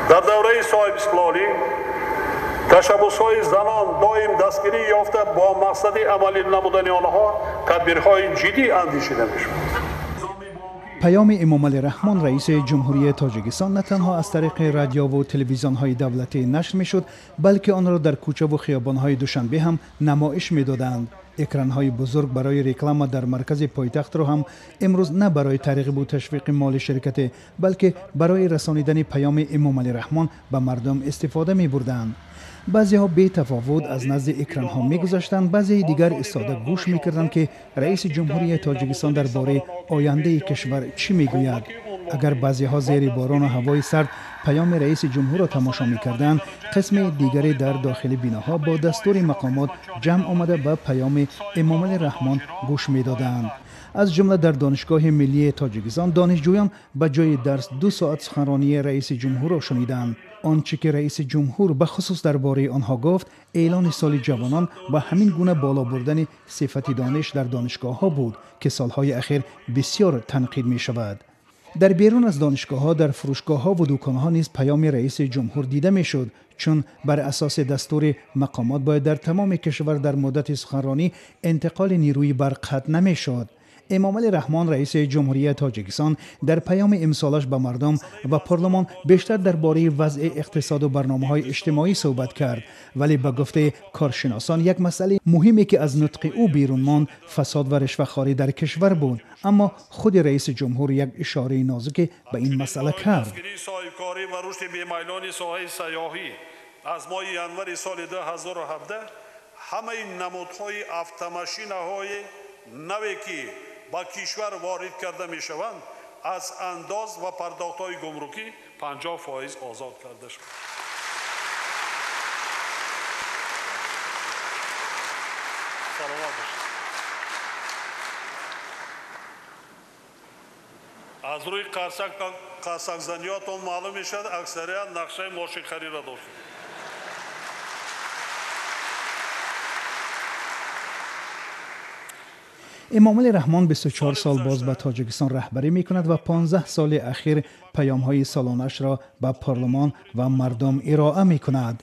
Дар давраи соҳибистиқлолӣ ташаббусҳои занон доим дастгирӣ ёфта бо мақсади амалӣ намудани онҳо тадбирҳои ҷиддӣ андешида мешавад. Паёми Эмомалӣ Раҳмон, раиси Ҷумҳурии Тоҷикистон, на танҳо аз тариқи радиову телевизионҳои давлатӣ нашр мешуд, балки онро дар кӯчаву хиёбонҳои Душанбе ҳам намоиш медоданд. Экранҳои бузург барои реклама дар маркази пойтахтро ҳам имрӯз на барои тарғибу ташвиқи моли ширкате, балки барои расонидани паёми Эмомалӣ Раҳмон ба мардум истифода мебурданд. Баъзеҳо бетафовут аз назди экранҳо мегузаштанд, баъзеи дигар истода гӯш мекарданд, ки раиси Ҷумҳурии Тоҷикистон дар бораи ояндаи кишвар чӣ мегӯяд. Агар баъзеҳо зери борону ҳавои сард паёми раиси ҷумҳурро тамошо мекарданд, қисми дигаре дар дохили биноҳо бо дастури мақомот ҷамъ омада ба паёми Эмомалӣ Раҳмон гӯш медоданд. Аз ҷумла дар Донишгоҳи миллии Тоҷикистон донишҷӯён ба ҷои дарс 2 соат суханронии раиси ҷумҳурро шуниданд. Он чӣ ки раиси ҷумҳур ба хусус дар бораи онҳо гуфт, эълони соли ҷавонон ва ҳамин гуна боло бурдани сифати дониш дар донишгоҳҳо буд, ки солҳои ахир бисёр танқид мешавад. Дар берун аз донишгоҳҳо, дар фурӯшгоҳҳо ва дуконҳо низ паёми раиси ҷумҳур дида мешуд, чун бар асоси дастури мақомот бояд дар тамоми кишвар дар муддати суханронӣ интиқоли нерӯи барқ қатъ намешуд. Эмомалӣ Раҳмон, раиси Ҷумҳурии Тоҷикистон, дар паёми имсолаш ба мардум ва парлумон бештар дар бораи вазъи иқтисоду барномаҳои иҷтимоӣ суҳбат кард, вале ба гуфтаи коршиносон як масъалаи муҳиме ки аз нутқи ӯ берун монд, фасод ва ришвахорӣ дар кишвар буд. Аммо худи раиси ҷумҳур як ишораи нозуке ба ин масъала кард. Соҳибкорӣ ва рушди бемайлони соҳаи сайёҳӣ аз моҳи январи соли 2017 ҳамаи намудҳои автомашинаҳои наве ки ба кишвар ворид карда мешаванд, аз андоз ва пардохтҳои гумрукӣ 50% озод карда шуд. Саломат бошед. Аз рӯи қарсакзаниётон маълум мешавад, аксарият нақшаи мошинхариро дошт. Эмомалӣ Раҳмон 24 сол боз ба Тоҷикистон раҳбарӣ мекунад ва 15 соли ахир паёмҳои солонаашро ба парлумон ва мардум ироа мекунад.